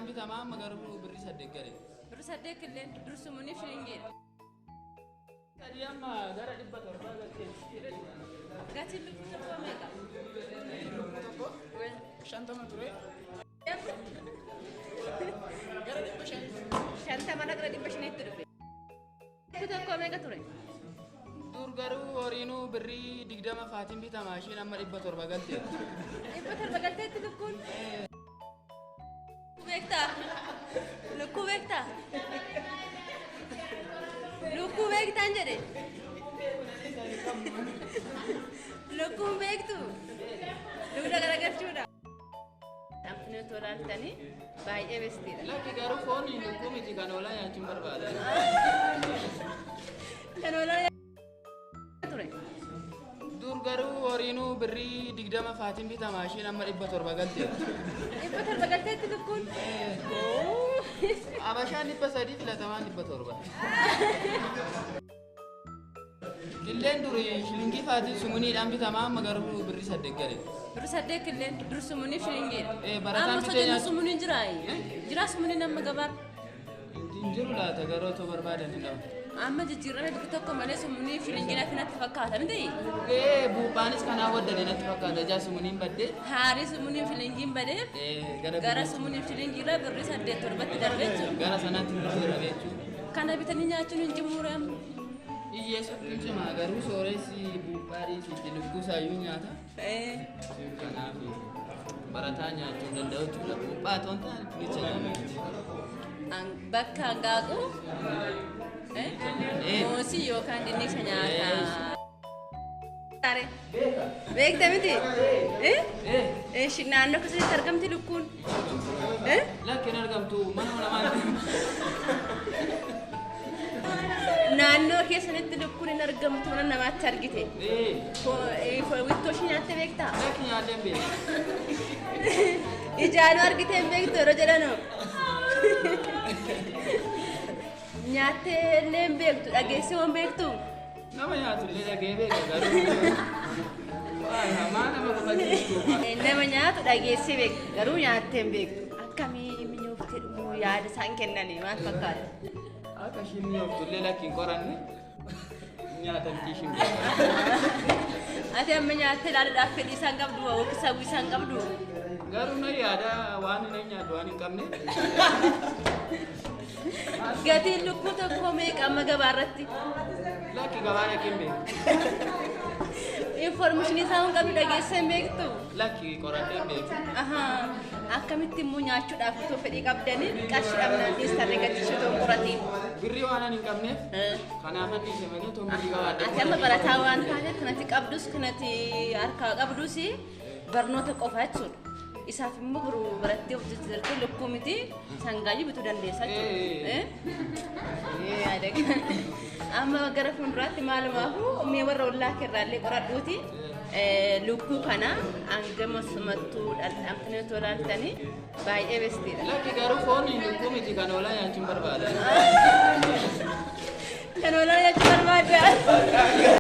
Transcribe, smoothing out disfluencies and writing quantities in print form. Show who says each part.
Speaker 1: shiliingiidhaan bitamaa amma garuu birrii 8 gale.
Speaker 2: Birrii 8 illee dur sumuniif shilingiidha.
Speaker 1: Sadii amma gara 700 galtee.
Speaker 2: Gatiin lukkuu tokkoo meeqa?
Speaker 3: Lukkuu tokko 50 ture. Gara 500.
Speaker 2: 50 gara 500tti dhufe. Lukkuu tokkoo meeqa ture?
Speaker 1: Dur garuu horiinuu birrii 20 faatiin bitamaa isheen amma 700 galtee.
Speaker 2: 700 galteetti lukkuun. Beektaa? Lukkuu beektaa? Lukkuu beektaan jedhe. Lukkuun beektu? Dugda garagalchuudha. Dhamtanii otoo ilaaltanii baay'ee bestiidha.
Speaker 1: Lakki garuu foon lukkuu miti kan hoolaa nyaachuun barbaada.
Speaker 2: Kan hoolaa ture.
Speaker 1: Dur garuu horiinuu birrii 20 faatiin bitamaa isheen amma 700 galtee.
Speaker 2: 700 galteetti lukkuun.
Speaker 1: Abashaan 300 filatamaan 700. Killeen durii shilingii faatiin sumuniidhaan bitamaa amma garuu birrii 8 gale.
Speaker 2: Birrii 8 killeen dur sumuniif shilingiidha.
Speaker 1: Barataan
Speaker 2: Amma
Speaker 1: bitee
Speaker 2: sochii
Speaker 1: nyaatu.
Speaker 2: Sumuuniin jiraa? Jiraa sumuuniin amma gabaarra?
Speaker 1: Hin jiru laata garuu otoo barbaadan hin dhabu.
Speaker 2: Amma jijjiirame bikki tokko malee sumuuniif shilingiin hafi natti fakkaata miti?
Speaker 1: Buuphaanis kanaa waddane natti fakkaata ijaa sumuuniin baddee.
Speaker 2: Haarii sumuuniif shilingiin badee gara sumuuniif shilingiirra birrii 8 7tti darbe jechuudha.
Speaker 1: Gara sanaatti jijjiirame jechuudha.
Speaker 2: Kana bitanii nyaachuun hin cimuure amma.
Speaker 1: Hiyyeessatti hin cimaa garuu sooressi buuphaa dhiisitti lukkuu isaayyuu nyaata. Kanaaf barataa nyaachuu hin danda'u jechuudha. Buuphaa otoo hin taane dinnicha nyaata.
Speaker 2: Bakka hanqaaquu moosii yookaan dinnicha nyaata. Beekta miti? Eeshi naannoo keessatti argamti lukkuun?
Speaker 1: Lakki hin argamtu mana namaatti.
Speaker 2: Naannoo keessanitti lukkuun hin argamtu mana namaatti argite. Wittoo ishee nyaattee beektaa?
Speaker 1: Lakki nyaatee hin beeku.
Speaker 2: Ijaanuu argitee hin beektu yeroo jedhanoo. Nyaattee illee hin beektu dhageessee hin beektu.
Speaker 1: Nama nyaatu illee dhagee beeka garuu. Waan hamaa nama kofalchiisu.
Speaker 2: Nama nyaatu dhageessee beektu garuu nyaattee hin beektu. Akkamii mi'ooftee dhumuu yaada isaan kennanii maal fakkaata?
Speaker 1: Akka ishiin mi'ooftu illee lakki hin qoranne nyaatamti ishiin beeku.
Speaker 2: Ati amma nyaattee ilaaluudhaaf fedhii isaan qabdu yookiin sawwii isaan qabdu.
Speaker 1: Garuu na yaada waan hin nyaatu waan hin qabne.
Speaker 2: Gatiin lukkuu tokkoo meeqa amma gabaarratti?
Speaker 1: Lakki gabaa dhaqee hin beeku.
Speaker 2: Informeeshinii isaa hin qabdu dhageessee hin beektu.
Speaker 1: Lakki qoradhee hin beeku.
Speaker 2: Akkamitti immoo nyaachuudhaaf otoo fedhii qabdanii qarshii dhabnaan dhiistarree gatii ishee otoo hin qoratiin?
Speaker 1: Birrii waan ani hin qabneef kanaafan dhiise malee otoo birrii qabaadhe.
Speaker 2: Ati amma barataa waan taateef kanatti qabdus kanatti harkaa qabdus barnoota qofa jechuudha. Isaaf immoo boruu barattee of jijjiirtee lukkuu miti sangaayyuu bituu dandeessa jechuudha. Amma gara fuulduraatti maalumaafuu mee warra ollaa keerraallee qoradhuuti. Lukkuu kana hangama sumattuu dhandhamtanii otoo ilaaltanii baay'ee bestiidha.
Speaker 1: Lakki garuu foon lukkuu miti kan hoolaa nyaachuun barbaada.
Speaker 2: Kan hoolaa nyaachuu barbaada.